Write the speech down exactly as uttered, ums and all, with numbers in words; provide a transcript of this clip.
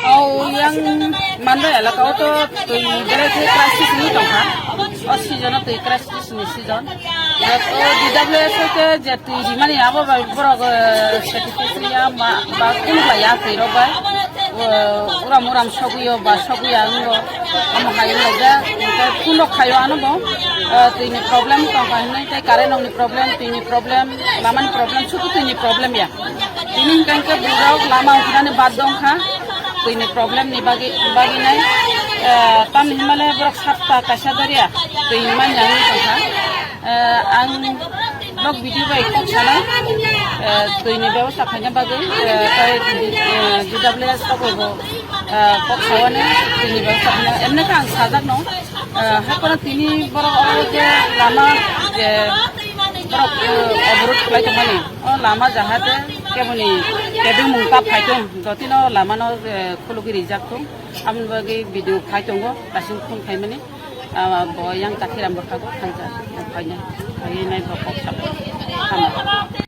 O yang Mandai elaka o to twi belai khe crisis ni tongkha. O season o twi crisis ni season. O D W S ke je twi rimani abo bai borok, eh, satisfaction ya ma ba kunu ba ya twi rok bai. O uram uram sogwi o ba sogwi ya wng o. Omo hai wng laijak. Hingke kunu khaio ano bo. Eh, twi ni problem tongkha hinwi tei current rok ni problem, twi ni problem, lama ni problem, sudu twi ni problem ya. Tini hingka hingke borok lama ongkhorani bad dong kha, twi ni problem ni bagwi, bagwi nai, eh, tamni himale borok sapta kaisa doria twi ni manya wngwi tong kha. Eh, ang blog video bai kok sana, eh, twi ni bebosta khaina bagwi, eh, tei, eh, D W S rok bo, eh, kok sawani twi ni bebosta khaina. Emne kha ang sajak no, eh, hakono tini borok oro je lama je borok, eh, oborot khlai tongmani. O lama jahate keboni kebengmung ta phaitong, jotino lamano, eh, khulugwi rijak thung. Aboni bagwi video khai tongo, kasing phone khaimani. Ah, bo yang Kathiram bwkhago thangjak, phainai, phainai bo kok sabo. Hambai.